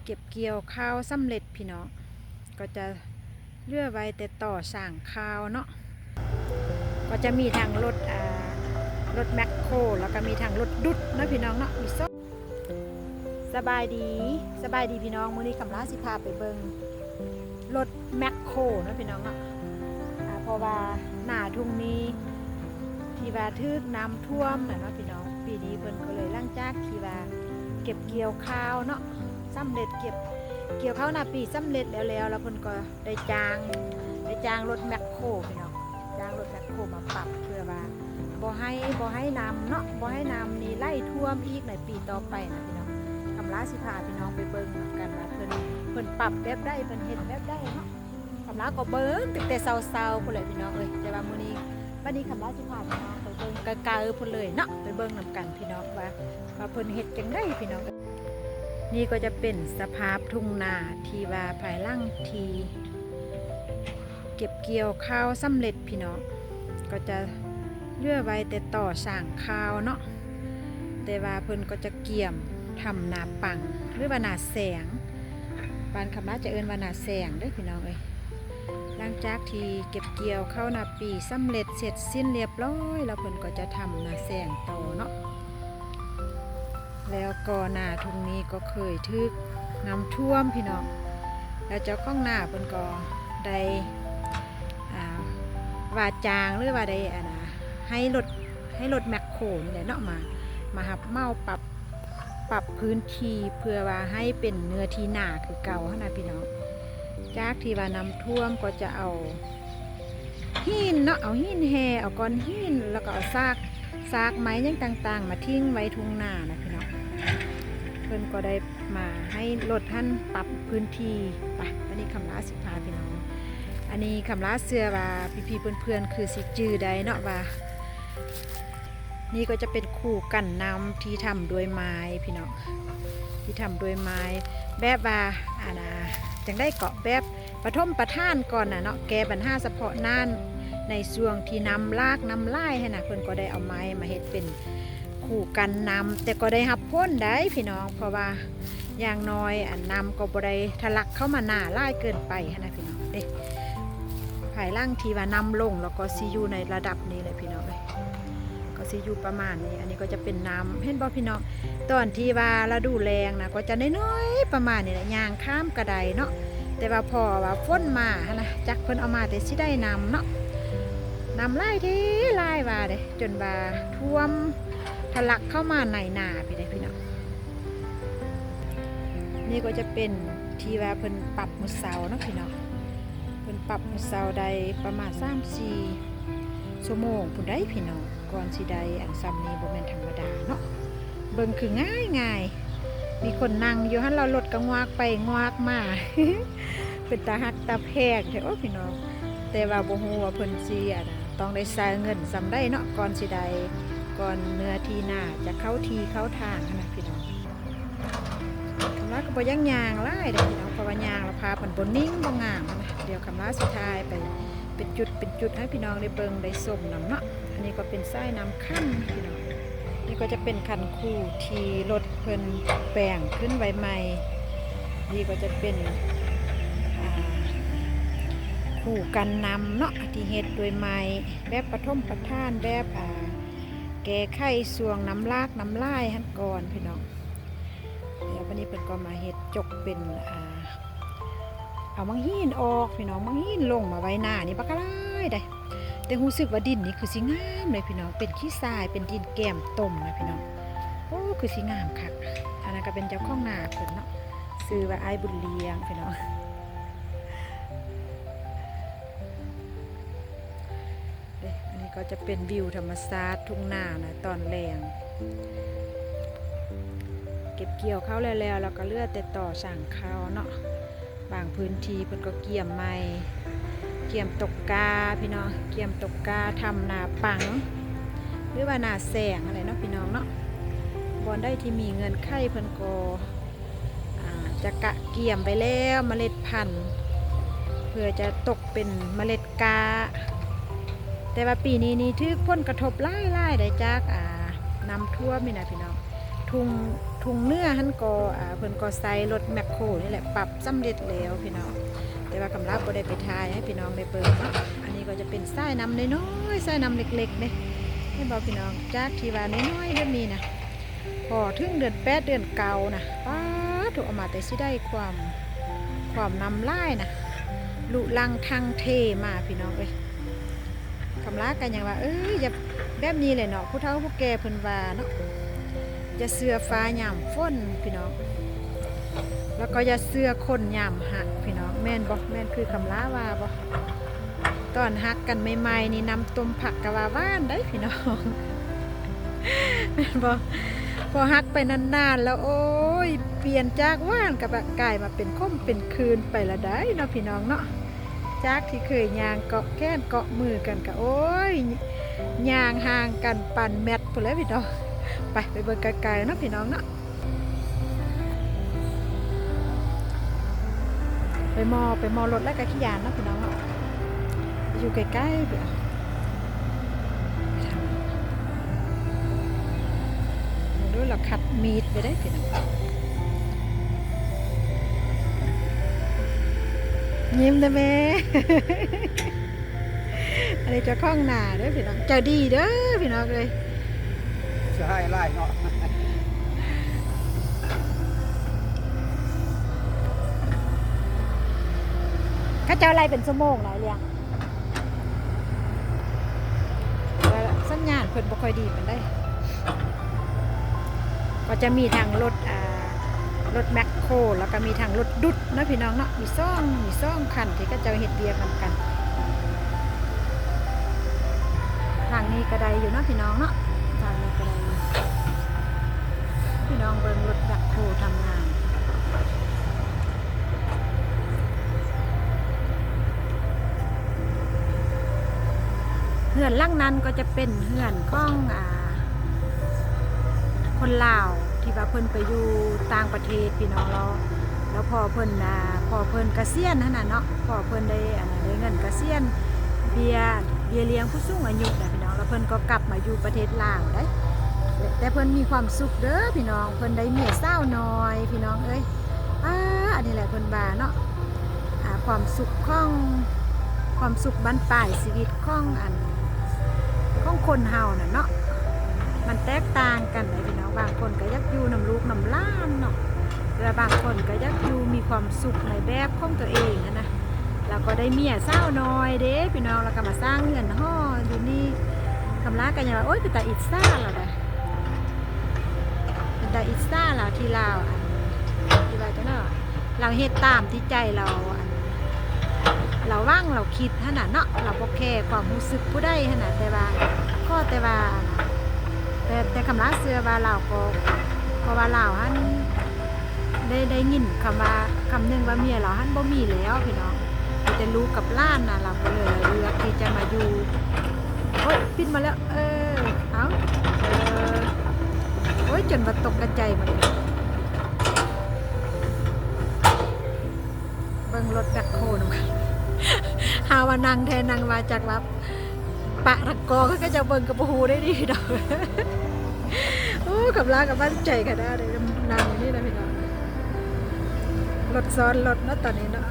ເກັບກ່ຽວຂ້າວສຳເລັດພີ່ນ້ອງ ກໍຈະເຫຼືອໄວ້ແຕ່ຕໍ່ສ້າງຂ້າວເນາະ ກໍຈະມີທັງລົດ ອ່າ ລົດແມັກໂຄ ແລ້ວກໍມີທັງລົດດຸດເນາະພີ່ນ້ອງເນາະ ມີສອງ ສະບາຍດີ ສະບາຍດີພີ່ນ້ອງ ມື້ນີ້ຄຳລາຊິພາໄປເບິ່ງລົດແມັກໂຄເນາະພີ່ນ້ອງເນາະ ອ່າ ເພາະວ່ານາທົ່ງນີ້ ທີ່ວ່າຖືກນ້ຳຖ້ວມນະເນາະພີ່ນ້ອງ ປີນີ້ເພິ່ນກໍເລີຍ ຫຼັງຈາກທີ່ວ່າເກັບກ່ຽວຂ້າວເນາະ ສຳເລັດ ເກັບກ່ຽວຂ້າວນາປີສຳເລັດແລ້ວໆ ແລ້ວເພິ່ນກໍໄດ້ຈ້າງ ໄດ້ຈ້າງລົດແມັກໂຄພີ່ນ້ອງ ຈ້າງລົດແມັກໂຄມາປັບ ເພື່ອວ່າບໍ່ໃຫ້ ບໍ່ໃຫ້ນ້ຳເນາະ ບໍ່ໃຫ້ນ້ຳນີ້ໄຫຼຖ້ວມອີກໃນປີຕໍ່ໄປນະພີ່ນ້ອງ ຄຳລາຊິພາພີ່ນ້ອງໄປເບິ່ງນຳກັນວ່າເພິ່ນ ເພິ່ນປັບແບບໃດ ເພິ່ນເຮັດແບບໃດເນາະ. ຄຳລາກໍເບິ່ງຕັ້ງແຕ່ເຊົ້າໆ ພຸ້ນແຫຼະພີ່ນ້ອງເອີຍ ແຕ່ວ່າມື້ນີ້ ບັດນີ້ຄຳລາຊິພາພີ່ນ້ອງໄປເບິ່ງໄກໆ ພຸ້ນເລີຍເນາະ ໄປເບິ່ງນຳກັນພີ່ນ້ອງວ່າ ວ່າເພິ່ນເຮັດຈັ່ງໃດພີ່ນ້ອງ. ນີ້ກໍຈະເປັນສະພາບທົ່ງນາທີ່ວ່າພາຍຫຼັງທີ່ເກັບກ່ຽວຂ້າວສຳເລັດພີ່ນ້ອງ ກໍຈະເຫຼືອໄວ້ແຕ່ຕໍ່ສ້າງຂ້າວເນາະ ແຕ່ວ່າເພິ່ນກໍຈະກຽມທຳນາປັງ ຫຼືວ່ານາແຊງ ບ້ານຄຳລາຈະເອີ້ນວ່ານາແຊງເດີ້ພີ່ນ້ອງເອີຍ ຫຼັງຈາກທີ່ເກັບກ່ຽວເຂົ້ານາປີສຳເລັດເສັດສິ້ນລຽບລ້ອຍ ແລ້ວເພິ່ນກໍຈະທຳນາແຊງຕໍ່ເນາະ ແລ້ວກໍນາທົ່ງນີ້ກໍເຄີຍຖືກນ້ຳຖ້ວມພີ່ນ້ອງ ແລ້ວເຈົ້າຂອງນາເພິ່ນກໍໄດ້ ອ່າ ວ່າຈ້າງ ຫຼືວ່າໄດ້ ອັນນາ ໃຫ້ລົດ ໃຫ້ລົດແມັກໂຄນີ້ແຫຼະເນາະ ມາ ມາຮັບເໝົາປັບ ປັບພື້ນທີ່ ເພື່ອວ່າໃຫ້ເປັນເນື້ອທີ່ນາຄືເກົ່າຫັ້ນນະພີ່ນ້ອງ ຈາກທີ່ວ່ານ້ຳຖ້ວມກໍຈະເອົາຫີນເນາະ ເອົາຫີນແຮ່ ເອົາກ້ອນຫີນ ແລ້ວກໍເອົາຊາກ ຊາກໄມ້ຫຍັງຕ່າງໆ ມາຖິ້ມໄວ້ທົ່ງນານະພີ່ນ້ອງ ເພິ່ນກໍໄດ້ມາໃຫ້ລົດຫັ້ນປັບພື້ນທີ່ ໄປ ບັດນີ້ຄຳລາຊິພາພີ່ນ້ອງ ອັນນີ້ຄຳລາເຊື່ອວ່າພີ່ໆ ເພື່ອນໆ ຄືຊິຈື່ໄດ້ເນາະວ່າ ນີ້ກໍຈະເປັນຄູກັນນ້ຳທີ່ທຳດ້ວຍໄມ້ພີ່ນ້ອງ ທີ່ທຳດ້ວຍໄມ້ ແບບວ່າ ອັນນາ ຈັ່ງໃດເກາະ ແບບປະຖົມປະຖານກ່ອນນະເນາະ ແກ້ບັນຫາສະເພາະໜ້າ ໃນຊ່ວງທີ່ນ້ຳຫຼາກນ້ຳຫຼາຍຫັ້ນນະ ເພິ່ນກໍໄດ້ເອົາໄມ້ມາເຮັດເປັນຄູກັນນ້ຳ ແຕ່ກໍໄດ້ຮັບຜົນໄດ໋ພີ່ນ້ອງ ເພາະວ່າ ຢ່າງໜ້ອຍ ອັນ ນ້ຳກໍບໍ່ໄດ້ທະລັກເຂົ້າມາໜາຫຼາຍເກີນໄປຫັ້ນນະພີ່ນ້ອງເດ້ ພາຍຫຼັງທີ່ວ່ານ້ຳລົງ ແລ້ວກໍຊິຢູ່ໃນລະດັບນີ້ແຫຼະພີ່ນ້ອງເອີຍ ກໍຊິຢູ່ປະມານນີ້ ອັນນີ້ກໍຈະເປັນນ້ຳ ເຫັນບໍ່ພີ່ນ້ອງ ຕອນທີ່ວ່າລະດູແລ້ງນະ ກໍຈະນ້ອຍໆ ປະມານນີ້ແຫຼະ ຍ່າງຂ້າມກໍໄດ້ເນາະ ແຕ່ວ່າພໍວ່າຝົນມາຫັ້ນນະ ຈັກເພິ່ນເອົາມາແຕ່ຊິໄດ້ນ້ຳເນາະ ນ້ຳຫຼາຍເດ້ ຫຼາຍວ່າເດ້ ຈົນວ່າຖ້ວມທະລັກເຂົ້າມາໃນນາພີ້ເດ້ພີ່ນ້ອງ. ນີ້ກໍຈະເປັນທີ່ວ່າເພິ່ນປັບມື້ເຊົ້າເນາະພີ່ນ້ອງ ເພິ່ນປັບມື້ເຊົ້າໄດ້ປະມານສາມສີ່ຊົ່ວໂມງພຸ້ນໃດ໋ພີ່ນ້ອງ ກ່ອນຊິໄດ້ອັນຊ່ຳນີ້ບໍ່ແມ່ນທຳມະດາເນາະ ເບິ່ງຄືງ່າຍໆ ມີຄົນນັ່ງຢູ່ຫັ້ນ ແລ້ວລົດກໍງວາກໄປງວາກມາ ເປັນຕາຮັກຕາແພງແທ້ ໂອ້ ພີ່ນ້ອງ ແຕ່ວ່າບໍ່ຮູ້ວ່າເພິ່ນຊິ ອັນ ຕ້ອງໄດ້ໃຊ້ເງິນຊ່ຳໃດເນາະ ກ່ອນຊິໄດ້ ກ່ອນເນື້ອທີ່ນາຈະເຂົ້າທີ່ເຂົ້າທາງຫັ້ນນະພີ່ນ້ອງ. ຄຳລາກໍບໍ່ຢາກຍ່າງຫຼາຍເດ້ພີ່ນ້ອງ ເພາະວ່າຍ່າງແລ້ວພາບມັນບໍ່ນິ່ງບໍ່ງາມຫັ້ນນະ ດຽວຄຳລາຊິຖ່າຍໄປເປັນຈຸດເປັນຈຸດໃຫ້ພີ່ນ້ອງໄດ້ເບິ່ງໄດ້ຊົມນຳເນາະ. ອັນນີ້ກໍເປັນສາຍນ້ຳຂັນພີ່ນ້ອງ ນີ້ກໍຈະເປັນຄັນຄູທີ່ລົດເພິ່ນແປງຂຶ້ນໄວ້ໃໝ່ ນີ້ກໍຈະເປັນ ອ່າ ຄູກັນນ້ຳເນາະ ທີ່ເຮັດດ້ວຍໄມ້ ແບບປະຖົມປະຖານ ແບບ ອ່າ ແກ້ໄຂຊ່ວງນ້ຳຫຼາກນ້ຳຫຼາຍຫັ້ນກ່ອນພີ່ນ້ອງ. ແລ້ວບາດນີ້ເພິ່ນກໍມາເຮັດຈົກເປັນ ອ່າ ເອົາໝາກຫີນອອກພີ່ນ້ອງ ໝາກຫີນລົງມາໄວ້ໜ້ານີ້ບັກຫຼາຍໃດ໋ ແຕ່ຮູ້ສຶກວ່າດິນນີ້ຄືຊິງາມເລີຍພີ່ນ້ອງ ເປັນຂີ້ຊາຍ ເປັນດິນແກມຕົມນະພີ່ນ້ອງ. ໂອ້ ຄືຊິງາມຄັກ. ອັນນັ້ນກໍເປັນເຈົ້າຂອງນາເພິ່ນເນາະ ຊື່ວ່າອ້າຍບຸນລ້ຽງພີ່ນ້ອງ. ເດ້ ອັນນີ້ກໍຈະເປັນວິວທຳມະຊາດທົ່ງນານະ ຕອນແລງ ເກັບກ່ຽວເຂົ້າແລ້ວໆ ແລ້ວກໍເຫຼືອແຕ່ຕໍ່ສ້າງຂ້າວເນາະ. ບາງພື້ນທີ່ເພິ່ນກໍກຽມໃໝ່ ກຽມຕົກກ້າພີ່ນ້ອງ ກຽມຕົກກ້າ ທຳນາປັງ ຫຼືວ່ານາແຊງຫັ້ນແຫຼະເນາະ ພີ່ນ້ອງເນາະ. ບ່ອນໃດທີ່ມີເງື່ອນໄຂເພິ່ນກໍ ອ່າ ຈະກະກຽມໄວ້ແລ້ວ ເມລັດພັນ ເພື່ອຈະຕົກເປັນເມລັດກ້າ. ແຕ່ວ່າປີນີ້ນີ້ຖືກຜົນກະທົບຫຼາຍໆ ໄດ້ຈາກ ອ່າ ນ້ຳຖ້ວມນີ້ນະພີ່ນ້ອງ ທົ່ງ ທຸງເໜືອຫັ້ນກໍ ອ່າ ເພິ່ນກໍໃຊ້ລົດແມັກໂຄນີ້ແຫຼະ ປັບສຳເລັດແລ້ວພີ່ນ້ອງ, ແຕ່ວ່າກຳລາບໍ່ໄດ້ໄປຖ່າຍໃຫ້ພີ່ນ້ອງໄດ້ເບິ່ງເນາະ. ອັນນີ້ກໍຈະເປັນສາຍນ້ຳນ້ອຍໆ ສາຍນ້ຳເລັກໆເດ້ ເຫັນບໍ່ພີ່ນ້ອງ? ຈາກທີ່ວ່ານ້ອຍໆແບບນີ້ນະ ພໍເຖິງເດືອນແປດເດືອນເກົ້ານະ ປາດໂທ້ ອອກມາແຕ່ຊິໄດ້ຄວາມ ຄວາມນ້ຳຫຼາຍນະ ລຸລັງທັ່ງເທມາພີ່ນ້ອງເອີຍ. ກຳລາກໍຍັງວ່າ ເອີ ຢ່າ ແບບນີ້ແຫຼະເນາະ ຜູ້ເຖົ້າຜູ້ແກ່ເພິ່ນວ່າເນາະ, ຢ່າເຊື່ອຟ້າຍາມຝົນພີ່ນ້ອງ ແລ້ວກໍຢ່າເຊື່ອຄົນຍາມຮັກພີ່ນ້ອງ. ແມ່ນບໍ່? ແມ່ນຄືກຳລາວ່າບໍ່? ຕອນຮັກກັນໃໝ່ໆນີ້ ນ້ຳຕົ້ມຜັກກໍວ່າຫວານໄດ໋ພີ່ນ້ອງ ແມ່ນບໍ່? ພໍຮັກໄປນານໆແລ້ວ ໂອ້ຍ ປ່ຽນຈາກຫວານກໍແບບກາຍມາເປັນຂົມເປັນຂືນໄປລະໄດ໋ເນາະ ພີ່ນ້ອງເນາະ. ຈາກທີ່ເຄີຍຍ່າງເກາະແຂນເກາະມືກັນກໍ ໂອ້ຍ ຍ່າງຫ່າງກັນປານແມັດພຸ້ນແຫຼະພີ່ນ້ອງ. ໄປ ໄປເບິ່ງໄກໆເນາະ ພີ່ນ້ອງເນາະ. ໄປໝໍ້ ໄປໝໍ້ລົດແລ້ວກໍຂີ້ຢ້ານເນາະ ພີ່ນ້ອງເນາະ, ຢູ່ໃກ້ໆ ເບິ່ງດູ ລາວຄັດມີດໄວ້ໄດ໋ພີ່ນ້ອງ. ຍິ້ມເດີ້ແມ່. ອັນນີ້ເຈົ້າຂອງນາເດີ້ພີ່ນ້ອງ, ໃຈດີເດີ້ພີ່ນ້ອງເອີຍ. ສະຫາຍຫຼາຍເນາະ. ເຂົາເຈົ້າໄລ່ເປັນຊົ່ວໂມງໄດ໋ລ້ຽງ. ແຕ່ວ່າສັນຍານເພິ່ນບໍ່ຄ່ອຍດີປານໃດ. ກໍຈະມີທັງລົດ ອ່າ ລົດແມັກໂຄ ແລ້ວກໍມີທັງລົດດຸດເນາະ ພີ່ນ້ອງເນາະ, ມີສອງ ມີສອງຄັນທີ່ເຂົາເຈົ້າເຮັດວຽກນຳກັນ. ທາງນີ້ກໍໄດ້ຢູ່ເນາະ ພີ່ນ້ອງເນາະ, ທາງນີ້ກໍໄດ້ຢູ່. ພີ່ນ້ອງເບິ່ງລົດແບັກໂຄທຳງານ. ເຮືອນຫຼັງນັ້ນກໍຈະເປັນເຮືອນຂອງ ອ່າ ຄົນລາວທີ່ວ່າເພິ່ນໄປຢູ່ຕ່າງປະເທດ ພີ່ນ້ອງເນາະ, ແລ້ວພໍ່ເພິ່ນ ອ່າ ພໍ່ເພິ່ນກະສຽນຫັ້ນນະເນາະ, ພໍ່ເພິ່ນໄດ້ ອັນ ໄດ້ເງິນກະສຽນ ເບ້ຍ ເບ້ຍລ້ຽງຜູ້ສູງອາຍຸນະ ພີ່ນ້ອງ, ແລ້ວເພິ່ນກໍກັບມາຢູ່ປະເທດລາວໄດ໋. ແຕ່ເພິ່ນມີຄວາມສຸກເດີ້ ພີ່ນ້ອງ, ເພິ່ນໄດ້ເມຍສາວນ້ອຍ ພີ່ນ້ອງເອີຍ. ອາ ອັນນີ້ແຫຼະເພິ່ນວ່າເນາະ ອາ ຄວາມສຸກຂອງ ຄວາມສຸກບັ້ນປາຍຊີວິດຂອງ ອັນ ຂອງຄົນເຮົານັ້ນເນາະ ມັນແຕກຕ່າງກັນເດ້ພີ່ນ້ອງ. ບາງຄົນກໍຢາກຢູ່ນຳລູກນຳຫຼານເນາະ, ແລະບາງຄົນກໍຢາກຢູ່ມີຄວາມສຸກໃນແບບຂອງຕົວເອງຫັ້ນນະ. ລາວກໍໄດ້ເມຍສາວນ້ອຍເດ້ພີ່ນ້ອງ, ລາວກໍມາສ້າງເຮືອນຫໍຢູ່ນີ້. ຄຳລາກໍຍັງວ່າ ໂອ້ຍ ເປັນຕາອິດສາລາວໄດ໋. ເປັນຕາອິດສາລາວທີ່ລາວ ອັນ ທີ່ວ່າຈັ່ງໃດ ລາວເຮັດຕາມທີ່ໃຈລາວ ອັນ ລາວຫວັງລາວຄິດຫັ້ນນະເນາະ, ລາວບໍ່ແຄຄວາມຮູ້ສຶກຜູ້ໃດຫັ້ນນະ. ແຕ່ວ່າ ຂໍແຕ່ວ່າ ແຕ່ ແຕ່ຄຳລາເຊື່ອວ່າລາວກໍ ເພາະວ່າລາວຫັ້ນ ໄດ້ ໄດ້ຍິນຄຳວ່າ ຄຳໜຶ່ງວ່າເມຍລາວຫັ້ນບໍ່ມີແລ້ວພີ່ນ້ອງ, ມີແຕ່ລູກກັບຫຼານນະ, ລາວກໍເລີຍເລືອກທີ່ຈະມາຢູ່ ໂອ້ຍ ປິດມາແລ້ວ ເອີ ເອົາ ເອີ ໂອ້ຍ ຈົນວ່າຕົກກະໃຈໝົດ. ເບິ່ງລົດແບັກໂຄນຳກັນ ຫາວ່ານັ່ງແທ້ນັ່ງວ່າ ຈັກວ່າປະທັງກອງ ເຂົາເຈົ້າເບິ່ງກໍບໍ່ຮູ້ໄດ້ດີດອກ. ໂອ້ ຄຳລາກໍໝັ້ນໃຈຂະໜາດໃດ ນັ່ງນີ້ນະພີ່ນ້ອງ. ລົດຊ້ອນລົດເນາະ ຕອນນີ້ເນາະ.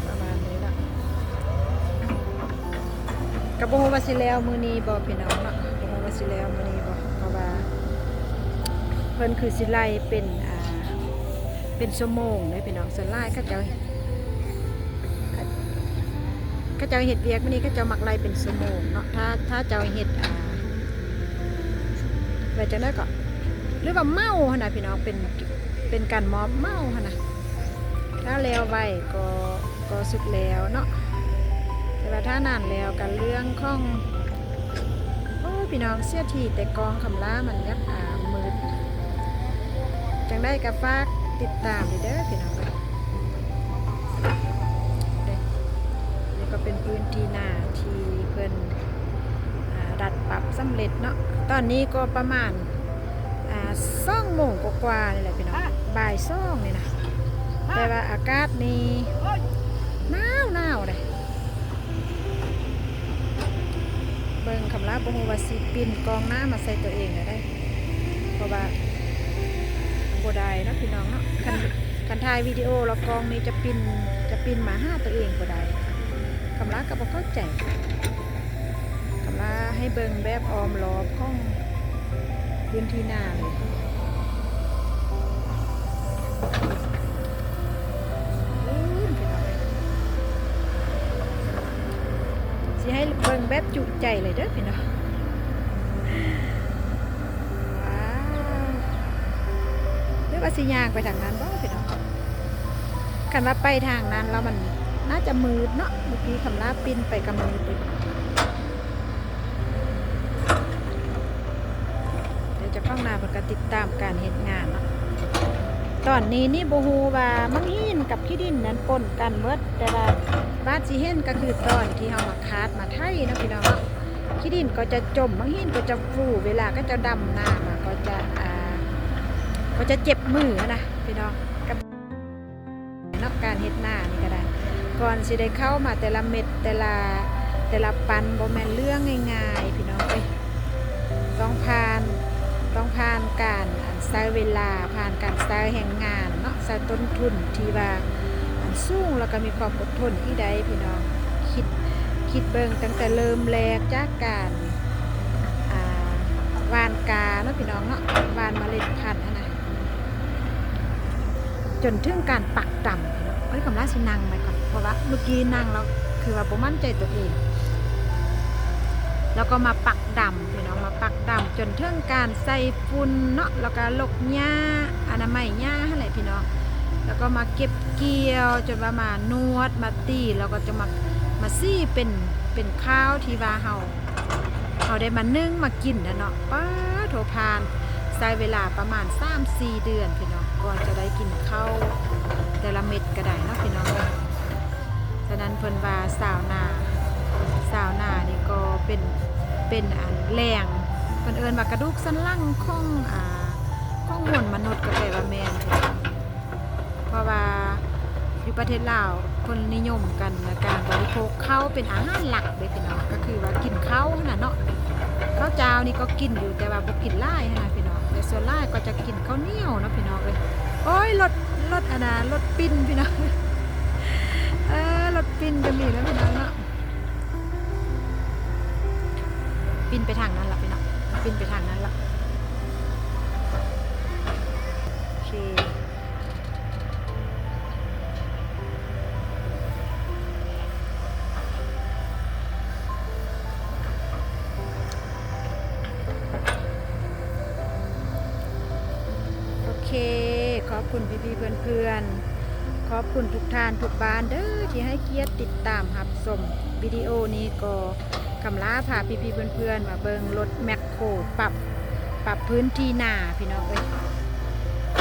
ປະມານນີ້ເນາະ, ກໍບໍ່ຮູ້ວ່າຊິແລ້ວມື້ນີ້ບໍ່ພີ່ນ້ອງເນາະ, ບໍ່ຮູ້ວ່າຊິແລ້ວມື້ນີ້ບໍ່ ເພາະວ່າເພິ່ນຄືຊິໄລ່ເປັນ ອ່າ ເປັນຊົ່ວໂມງເດ້ພີ່ນ້ອງ. ສ່ວນຫຼາຍເຂົາເຈົ້າ ເຂົາເຈົ້າເຮັດວຽກມື້ນີ້ ເຂົາເຈົ້າມັກໄລ່ເປັນຊົ່ວໂມງເນາະ. ຖ້າ ຖ້າເຈົ້າເຮັດ ອ່າ ວ່າຈັ່ງໃດກໍ ຫຼືວ່າເໝົາຫັ້ນນະພີ່ນ້ອງ, ເປັນ ເປັນການມອບເໝົາຫັ້ນນະ. ຖ້າແລ້ວໄວກໍ ກໍສຸດແລ້ວເນາະ, ແຕ່ວ່າຖ້ານານແລ້ວກໍເລື່ອງຂອງ ໂອ້ຍ ພີ່ນ້ອງ ເສຍທີແຕ່ກ້ອງຄຳລາມັນຢາກ ອ່າ ມືດ. ຈັ່ງໃດກໍຝາກຕິດຕາມເດີພີ່ນ້ອງເດີ. ນີ້ກໍເປັນພື້ນທີ່ນາທີ່ເພິ່ນ ອ່າ ດັດປັບສຳເລັດເນາະ. ຕອນນີ້ກໍປະມານ ອ່າ ສອງໂມງກວ່າໆນີ້ແຫຼະພີ່ນ້ອງ, ບ່າຍສອງນີ້ນະ, ແຕ່ວ່າອາກາດນີ້ໜາວໆເດ້. ເບິ່ງ ຄຳລາບໍ່ຮູ້ວ່າຊິປິ່ນກ້ອງໜ້າມາໃສ່ຕົວເອງແລ້ວໃດ໋ ເພາະວ່າບໍ່ໄດ້ເນາະພີ່ນ້ອງເນາະ. ຄັນ ຄັນຖ່າຍວິດີໂອແລ້ວກ້ອງນີ້ຈະປິ່ນ ຈະປິ່ນມາຫາຕົວເອງບໍ່ໄດ້. ຄຳລາກໍບໍ່ເຂົ້າໃຈ ຄຳລາໃຫ້ເບິ່ງແບບອ້ອມລອບຂອງພື້ນທີ່ນາເລີຍ. ຊິໃຫ້ເບິ່ງແບບຈຸໃຈເລີຍເດີພີ່ນ້ອງ. ວ້າວ ຫຼືວ່າຊິຍ່າງໄປທາງນັ້ນບໍ່ພີ່ນ້ອງ? ຄັນວ່າໄປທາງນັ້ນແລ້ວມັນໜ້າຈະມືດເນາະ. ເມື່ອກີ້ຄຳລາປິ່ນໄປກໍມືດຢູ່. ດຽວເຈົ້າຂອງນາເພິ່ນກໍຕິດຕາມການເຮັດງານເນາະ. ຕອນນີ້ນີ້ບໍ່ຮູ້ວ່າໝາກຫີນກັບຂີ້ດິນນັ້ນປົນກັນເໝິດ ແຕ່ວ່າບາດຊິເຫັນກໍຄືຕອນທີ່ເຮົາມາຄາດມາໄຖເນາະພີ່ນ້ອງເນາະ. ຂີ້ດິນກໍຈະຈົມ ໝາກຫີນກໍຈະຟູ ເວລາເຂົາເຈົ້າດຳນາມາກໍຈະ ອ່າ ກໍຈະເຈັບມືຫັ້ນນະພີ່ນ້ອງ. ເນາະ ການເຮັດນານີ້ກໍໄດ້ ກ່ອນຊິໄດ້ເຂົ້າມາແຕ່ລະເມັດ ແຕ່ລະ ແຕ່ລະປັນ ບໍ່ແມ່ນເລື່ອງງ່າຍໆ ພີ່ນ້ອງເອີຍ. ຕ້ອງຜ່ານ ຕ້ອງຜ່ານການ ອັນ ໃຊ້ເວລາ ຜ່ານການໃຊ້ແຮງງານເນາະ ໃຊ້ຕົ້ນທຶນທີ່ວ່າ ອັນ ສູງ ແລ້ວກໍມີຄວາມອົດທົນອີກໃດ໋ພີ່ນ້ອງ. ຄິດ ຄິດເບິ່ງຕັ້ງແຕ່ເລີ່ມແລກຈາກການ ອ່າ ຫວ່ານກາເນາະ ພີ່ນ້ອງເນາະ ຫວ່ານເມລັດພັນຫັ້ນນະ ຈົນເຖິງການປັກດຳເນາະ. ເອີຍ ຄຳລາຊິນັ່ງໄວ້ກ່ອນ ເພາະວ່າເມື່ອກີ້ນັ່ງແລ້ວຄືວ່າບໍ່ໝັ້ນໃຈຕົວເອງ. ແລ້ວກໍມາປັກດຳພີ່ນ້ອງ ມາປັກດຳຈົນເຖິງການໃສ່ຝຸ່ນເນາະ ແລ້ວກໍລົກຫຍ້າ ອະນາໄມຫຍ້າຫັ້ນແຫຼະພີ່ນ້ອງ. ແລ້ວກໍມາເກັບກ່ຽວ ຈົນວ່າມານວດ ມາຕີ ແລ້ວກໍຈະມາ ມາສີເປັນ ເປັນຂ້າວທີ່ວ່າເຮົາ ເຮົາໄດ້ມາໜຶ້ງມາກິນນະເນາະ. ປາໂທ ຜ່ານ ໃຊ້ເວລາປະມານສາມສີ່ເດືອນພີ່ນ້ອງ ກວ່າຈະໄດ້ກິນເຂົ້າແຕ່ລະເມັດກໍໄດ້ເນາະພີ່ນ້ອງ. ສະນັ້ນເພິ່ນວ່າຊາວນາ ຊາວນານີ້ກໍເປັນ ເປັນອັນແຫຼ່ງ ເພິ່ນເອີ້ນວ່າກະດູກສັນຫຼັງຂອງ ອ່າ ຂອງມວນມະນຸດ ກໍແປວ່າແມ່ນ ເພາະວ່າຢູ່ປະເທດລາວເພິ່ນນິຍົມກັນໃນການບໍລິໂພກເຂົ້າເປັນອາຫານຫຼັກເດ້ພີ່ນ້ອງ ກໍຄືວ່າກິນເຂົ້າຫັ້ນນະເນາະ. ເຂົ້າຈ້າວນີ້ກໍກິນຢູ່ ແຕ່ວ່າບໍ່ກິນຫຼາຍຫັ້ນນະພີ່ນ້ອງ ແຕ່ສ່ວນຫຼາຍກໍຈະກິນເຂົ້າໜຽວເນາະພີ່ນ້ອງເອີຍ. ໂອ້ຍ ລົດ ລົດອັນນະ ລົດປິ່ນພີ່ນ້ອງ ເອີ ລົດປິ່ນກໍມີນະພີ່ນ້ອງເນາະ. ປິ່ນໄປທາງນັ້ນລະພີ່ນ້ອງ ປິ່ນໄປທາງນັ້ນລະ ໂອເຄ. ໂອເຄ ຂອບຄຸນພີ່ໆເພື່ອນໆ ຂອບຄຸນທຸກທ່ານທຸກບ້ານເດີ ທີ່ໃຫ້ກຽດຕິດຕາມຮັບຊົມວິດີໂອນີ້. ກໍຄຳລາພາພີ່ໆເພື່ອນໆມາເບິ່ງລົດແມັກໂຄປັບ ປັບພື້ນທີ່ນາພີ່ນ້ອງເອີຍ.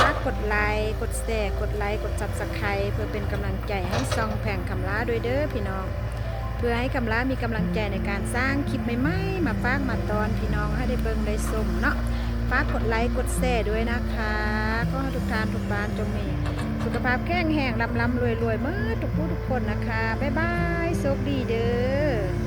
ຝາກກົດໄລ ກົດແຊ ກົດໄລ ກົດ Subscribe ເພື່ອເປັນກຳລັງໃຈໃຫ້ຊ່ອງແພງຄຳລາດ້ວຍເດີພີ່ນ້ອງ. ເພື່ອໃຫ້ຄຳລາມີກຳລັງໃຈໃນການສ້າງຄລິບໃໝ່ໆ ມາຝາກມາຕ້ອນພີ່ນ້ອງໃຫ້ໄດ້ເບິ່ງໄດ້ຊົມເນາະ. ຝາກກົດໄລກົດແຊດ້ວຍນະຄະ. ຂໍໃຫ້ທຸກທ່ານທຸກບ້ານຈົ່ງມີສຸຂະພາບແຂງແຮງ ລ່ຳໆລວຍໆ ເໝິດທຸກຜູ້ທຸກຄົນນະຄະ. ບາຍບາຍ ໂຊກດີເດີ.